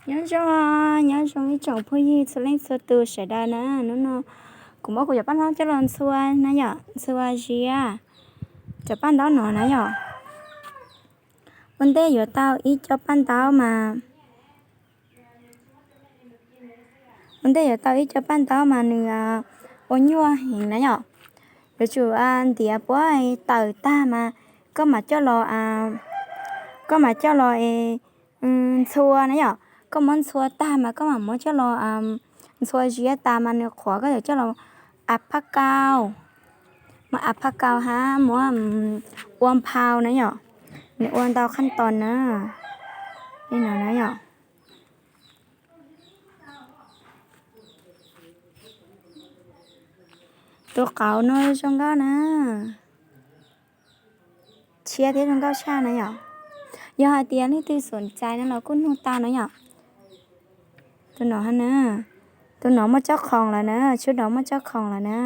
Nyob zoo, nyob zoo ib tsoom phooj ywg txhua leej txhua tus sawv daws na. Hnub no kuv muab kuv cov paj ntaub coj los ntxhua na yom, ntxhua ziab cov paj ntaub no na yom. Ua ntej yuav tau ib co paj ntaub mas, ua ntej yuav tau ib co paj ntaub mas nws ua nyuaj heev na yom. Yuav tsum ntiav puab tawm tag mas koj mam coj los, koj mam coj los es ntxhua na yom. Koj muab ntxhua tag mas koj mam muab coj los ntxhua ziab tas mas nws qhuav koj yuav coj los av phaj kaus, mas av phaj kaus hab muab ua nphau na yom. Nws ua ntau qhab tos na, li no na yom. Tus qauv no zoo nkauj na, tshiab thiab zoo nkauj tshaj na yom. Yog hais tias leej twg xoom cai no los kuj nug tau na yom. Tus no, tus no muaj tsob khoom lawm na, tshuab no muaj tsob khoom lawm na.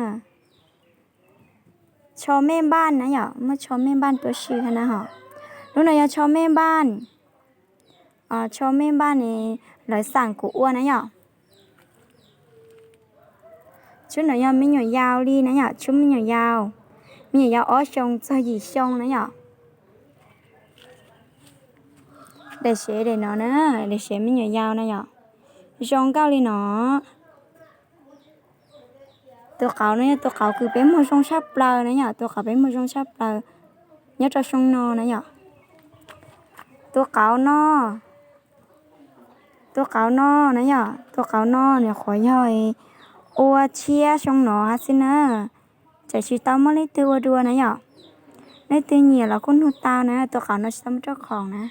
Tsho mej npaj na yom, muaj tsho mej npaj tuab si hab na ho. Lub no yog tsho mej npaj, tsho mej npaj ne, lawv xaam kuv ua na yom. Tshuab no yog me nyuam yaus li na yom, tshuab me nyuam yaus, me nyuam yaus ob xyoo txog yim xyoo na yom. Daim sev daim no na, daim sev me nyuam yaus na yom, zoo nkauj li no. Tus qauv no yog tus qauv kws peb muag zoo tshaj plaws na yom, tus qauv peb muag zoo tshaj plaws nyob rau xyoo no na yom. Tus qauv no, tus qauv no na yom, tus qauv no nws qhuav yog ua tshiab xyoo no hab xwb na. Tseem tsis tau muaj leej twg ua dua na yom. Leej twg nyiam los kuj nug tau na, tus qauv no tsis tau muaj tsob khoom na.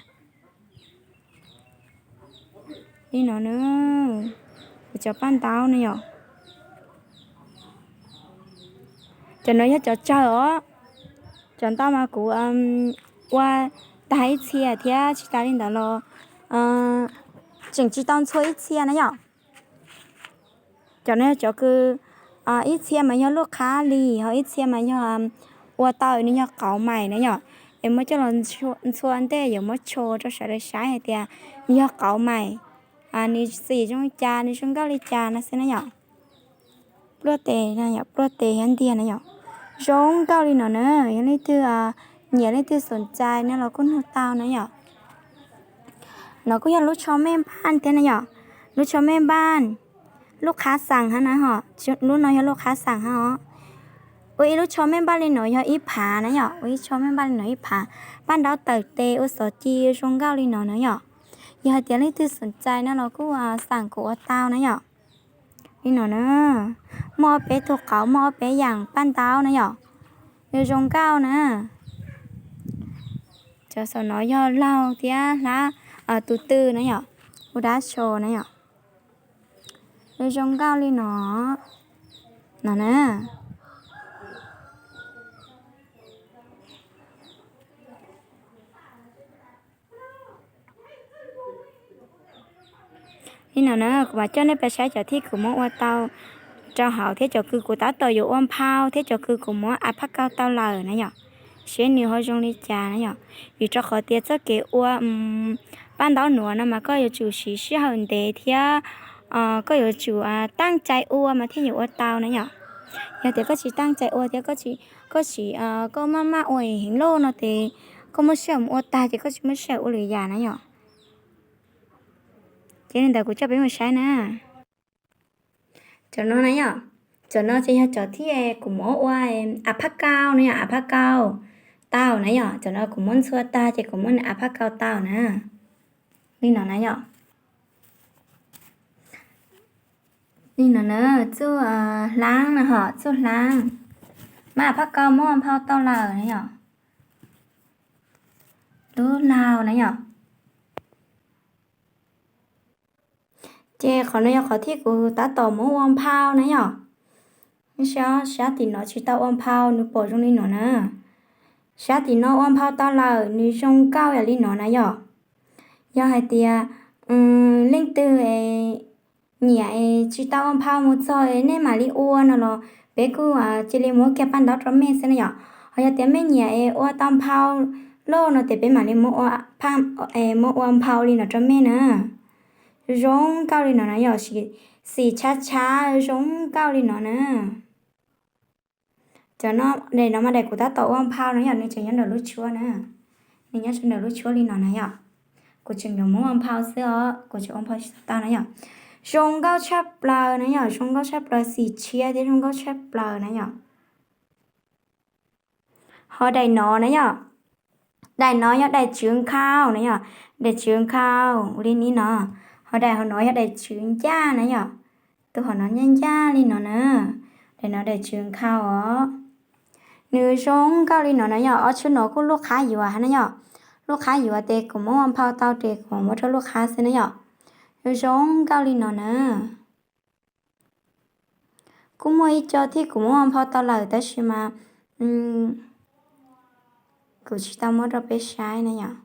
Li no na, cov paj ntaub na yom. Cov no yog cov tsawg os. Cov ntau mas kuv ua tag ib txhia thiab tsis tas li ntawd los tseem tsis tau ntxhua ib txhia na yom. Cov no yog cov kws ib txhia mas yog lub qhab li, ho ib txhia mas yog ua tau nws yog qauv mais na yom. Es muab coj los ntxhua ntej yuav muab tsho rau sawv daws saib hais tias nws yog qauv mais, nws txim zoo li cas, nws zoo nkauj li cas no xwb na yom. Pluaj tes, pluaj tes thiab ntiag na yom. Zoo nkauj li no na, yog leej twg nyiam leej twg xoom cai no los kuj nug tau na yom. No kuj yog lub tsho mej npaj thiab na yom. Lub tsho mej npaj, lub qhab xaam hab na ho. Lub no yog lub qhab xaam hab os. Ua ib lub tsho mej npaj li no yog ib phav na yom, ua ib tsho mej npaj li no ib phav. Paj ntaub tawm tes ua xov ci zoo nkauj li no na yom. Yog hais tias leej twg xoom cai no los kuj xaam kuv ua tau na yom. Li no na, muaj ob peb tug qauv, muaj ob peb yaam paj ntaub na yom. Nws zoo nkauj na. Cov saum no yog laug thiab hlab tus tw na yom, ua dab tsho na yom. Nws zoo nkauj li no, no na. Li no na, kuv mam coj nej pais saib cov thij kuv muab ua tau rau hauv thiab cov kws kuv tab tom yuav ua nphau thiab cov kws kuv muab av phaj kaus tau lawm na yom. Seb nws ho zoo li cas na yom. Vim rau qhov tias txoj kev ua paj ntaub nuav no mas koj yuav tsum siv sij hawm ntev thiab koj yuav tsum taaj cai ua mas thiaj yuav ua tau na yom. Yog tias koj tsis taaj cai ua thiab koj tsis, koj maj maj ua heev loj no ces koj muaj sij hawm mus ua tag ces koj tsis muaj sij hawm ua lwm yam na yom. Ces li ntawd kuv coj peb mus saib na. Cov no na yom, cov no ces yog cov thij kuv muab ua av phaj kaus na yom, av phaj kaus tau na yom. Cov no kuv muab ntxhua tag ces kuv muab nws av phaj kaus tau na. Li no na yom. Li no na, txuj hlaab na ho, txuj hlaab. Mab av phaj kaus muab ua nphau tau lawm na yom. Lub laug na yom. Ces qhov no yog qhov thij kuv tab tom muab ua nphau na yom. Sab tim no tsis tau ua nphau, nws pom zoo li no na. Sab tim no ua nphau tau lawm, nws zoo nkauj yam li no na yom. Yog hais tias leej twg nyiam es tsis tau ua nphau mus txog es nej mam li ua no los peb kuj cia li muab kiag paj ntaub rau mej xwb na yom. Ho yog tias mej nyiam es ua tau nphau loj no ces peb mam li muab ua nphau li no rau mej na. Zoo nkauj li no na yom, xim tshav tshav zoo nkauj li no na. Cov no, daim no mas daim kuv tab tom ua nphau no yom, nws tseem nyob nraum lub tshuab na. Nws nyob nraum lub tshuab li no na yom. Kuv tseem yuav muab ua nphau xwb os, kuv tseem ua nphau tsis tau na yom. Zoo nkauj tshaj plaws na yom, zoo nkauj tshaj plaws, xim tshiab thiab zoo nkauj tshaj plaws na yom. Ho daim no na yom, daim no yog daim tswv nkhaus na yom, daim tswv nkhaus li ni no. Ho daim hauv no yog daim tswv ncaj na yom, tus hauv no ncaj ncaj li no na. Daim no daim tswv nkhaus os. Nws zoo nkauj li no na yom, ob tshuab no kuj lub qhab yuav na yom. Lub qhab yuav ces kuv muab ua nphau tau ces kuv muab rau lub qhab xwb na yom. Nws zoo nkauj li no na. Kuj muaj ib co thiab kuv muab ua nphau tau lawm tab sis mas kuv tsis tau muab rau peb saib na yom.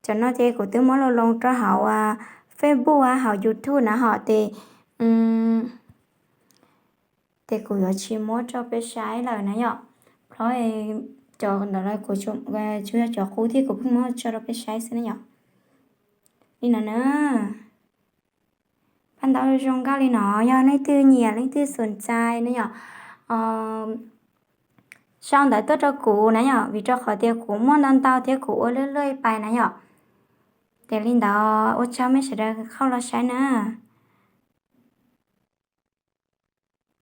Cov no ces kuv twb muab los loo rau hauv Facebook hauv YouTube na hom ces, ces kuv yuav tsis muab rau peb saib lawm na yom. Plhob, cov ntawd kuv tsuas yog cov qub thiab kuv pheej muab tso rau peb saib xwb na yom. Li no na. Paj ntaub zoo nkauj li no, yog leej twg nyiam leej twg xum ntxais na yom, sau ntawv tuaj rau kuv na yom, vim rau qhov tias kuv muaj ntau ntau thiab kuv ua luaj luaj ib pais na yom. Ces li ntawd ua tsaug mej sawv daws koj los saib na.